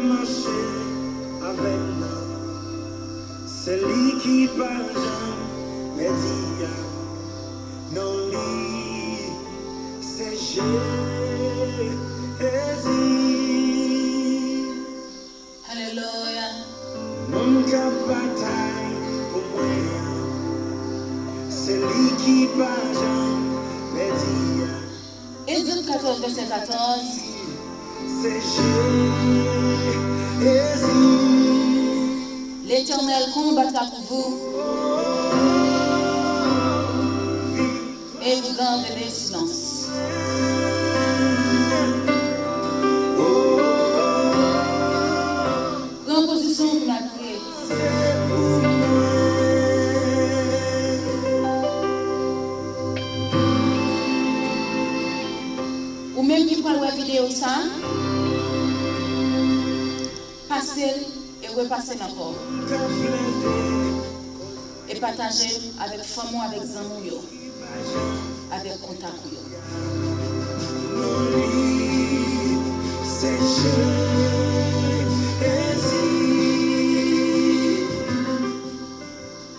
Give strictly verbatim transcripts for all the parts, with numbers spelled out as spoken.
Mache avè m nan, se li ki pa janm pèdi a, non li se Jezi. Alelouya. Moun k ap batay pou mwen an, se li ki pa janm pèdi a. Egzòd katòz, vèsè katòz. Se Jezi. L'Éternel combattra pour vous et vous garderez silence. Pran pozisyon pou n ap priye. Ou menm ki pral wè videyo sa, pase l e repase l ankò. E pataje l avèk fanmi w, avèk zanmi w yo, avèk kontak ou yo.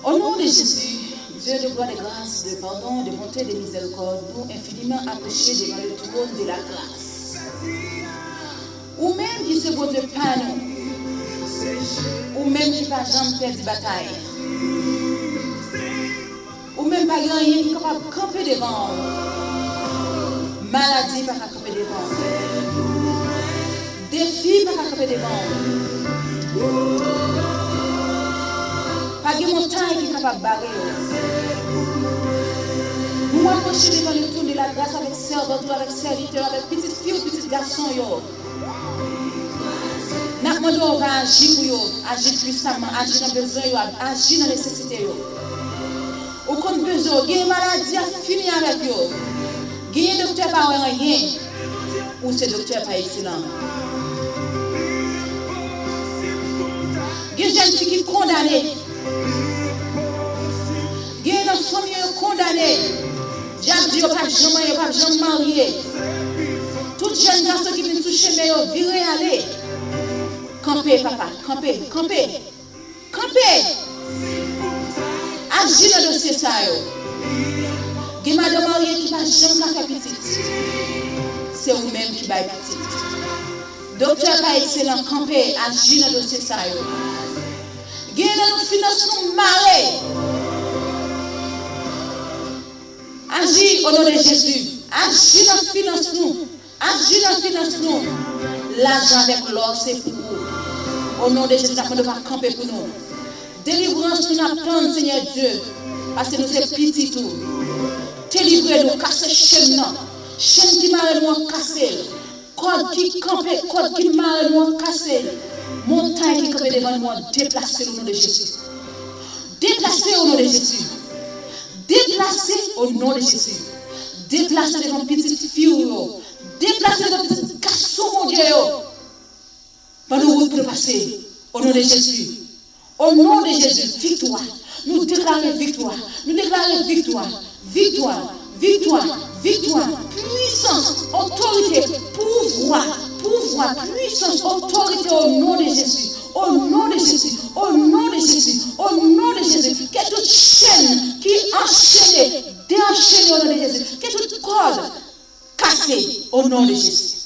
Au nom de Jésus, Dieu de gloire, de grâce, de pardon, de bonté, de miséricorde, nous infiniment approchés devant le trône de la grâce. Ou menm ki se Bondye pa nou. Ou menm ki pa janm pèdi batay. Ou menm pa gen anyen ki kapab kanpe devan w. Maladi pa ka kanpe devan w. Defi pa ka kanpe devan w. Pa gen montay ki kapab bare w. Nou apwoche devan le trône de la grâce avèk sèvant ou, avèk sèvitè w, avèk pitit fi w, pitit gason yo. N ap mande w va aji pou yo, aji pwisaman, aji nan bezwen yo, aji nan nesesite yo. Ou konn bezwen yo, genyen maladi ap fini avèk yo. Genyen doktè pa wè anyen. Ou se doktè pa ekselan. Gen jèn fi ki kondane. Gen nan fanmi yo kondane. Dyab di yo p ap janm anyen, yo p ap janm marye. Tout jèn gason ki vin sou chemen yo, vire ale. Kanpe, papa, kanpe, kanpe. Kanpe! Aji nan dosye sa yo. Gen madanm marye ki pa janm ka fè pitit. Se ou menm ki bay pitit. Doktè pa ekselan, kanpe, aji nan dosye sa yo. Gen nan nou finans nou mare. Aji, o non de Jezi. Aji nan finans nou. Aji nan finans nou. Lajan avèk lò se pou ou. O non de Jezi, n ap mande w pa kanpe pou nou. Delivrans nou n ap tann, Senyè Dye, paske nou se pitit ou. Delivre nou, kase chenn nan. Chenn ki mare nou an, kase l. Kòd ki kanpe, kòd ki mare nou an, kase l. Montay ki kanpe devan nou an, deplase l o non de Jezi. Deplase o non de Jezi. Deplase o non de Jezi. Deplase devan pitit fi w yo. Deplase devan pitit gason Bondye yo. Ban nou wout pou nou pase. O non de Jezi. O non de Jezi, viktwa. Nou deklare viktwa. Nou deklare viktwa. Viktwa. Viktwa. Viktwa. Pwisans. Otorite. Pouvwa. Pouvwa. Pwisans. Otorite o non de Jezi. O non de Jezi. O non de Jezi. O non de Jezi. Ke tout chenn ki anchene, deanchene o non de Jezi. Ke tout kòd kase o non de Jezi.